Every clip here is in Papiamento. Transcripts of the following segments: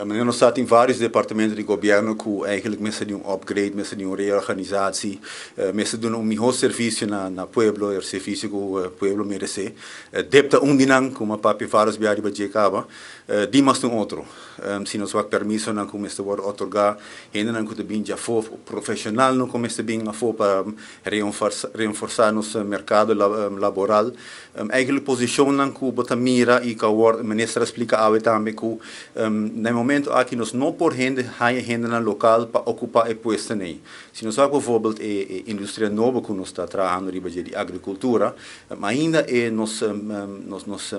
Nos sa tin varios departamento di gobierno cu eigenlijk mester di un upgrade, mester di un reorganisatie, mester duna un miho servicio na pueblo, e servicio cu pueblo merece. DIP ta un di nan, cu mi a papia varios bia riba dje caba. Dimas ta un otro. Si nos wak permisonan cu mester wordo otorga, hendenan cu ta bin dje afo, profesionalnan cu mester bin afo pa reenforsa nos mercado laboral. Eigenlijk posicionnan cu bo ta mira y cu awor minister a splica awe tambe cu na e momento aki nos no por hende haya hendenan local pa ocupa e puestonan ey. Si nos wak bijvoorbeeld e industria nobo cu nos ta trahando riba dje di agricultura, ainda e nos nos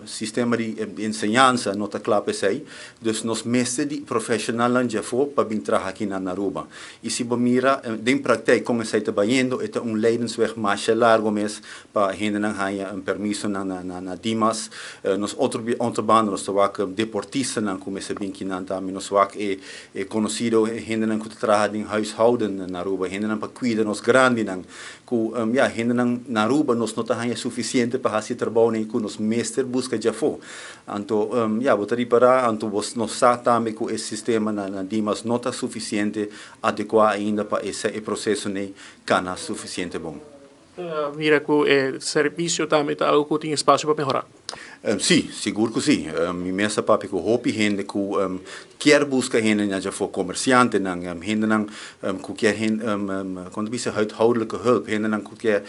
sistema di enseñansa no ta cla pa esey, dus nos mester di profesionalnan dje afo pa bin traha aki na Aruba. Y si bo mira den praktijk con esey ta bayendo, e ta un leidensweg masha largo mes pa hendenan haña un permisonan na Dimas. Nos otro otro banda nos ta wak deportistanan ku mester bin kinan tambe. Nos wak e e konosido hendenan ku ta traha den huishouden na Aruba, hendenan pa kuida nos grandinan ku ya hendenan na Aruba nos no ta haña sufisiente pa hasi e trabounan ku nos mester buska djafó. Anto ya bo ta ripará anto bo nos sa tambe ku e sistema na Dimas no ta sufisiente adekuá ainda pa e prosesonan kana sufisiente bon. Mira ku e servisio tambe ta algu ku tin espasio pa mehorá. Sí, sigur ku sí. Mi mes a papia ku hopi hende ku kier buska hende na djafó, komersiantenan, hendenan ku kier kon ta bisa huidhoudelijke hulp, hendenan ku kier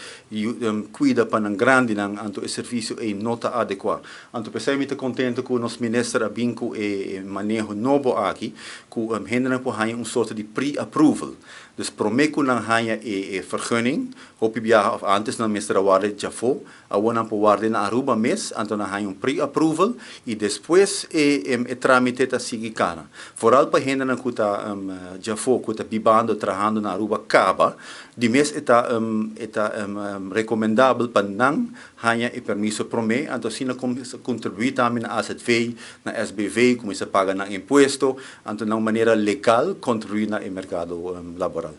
kuida pa nan grandinan, anto e servisio ei no ta adekuá. Anto p'esei mi ta kontento ku nos minister a bin ku e maneho nobo aki, ku hendenan por haña un sorto di pre-approval. Dus promé ku nan haña e vergunning, hopi biaha òf ántes nan mester a warda djafó, awor nan por ward'é na Aruba mes, anto nan haña un pre-approval i despues e e trámite ta sigui kana. Foral pa hendenan ku ta djafó ku ta bibando, trahando na Aruba kaba, di mes e ta e ta rekomendabel pa nan haña e permiso promé, anto asina kontribuí tambe na AZV, na SBV, kuminsá paga nan impuesto, Anto na un manera legal contribui na e mercado laboral.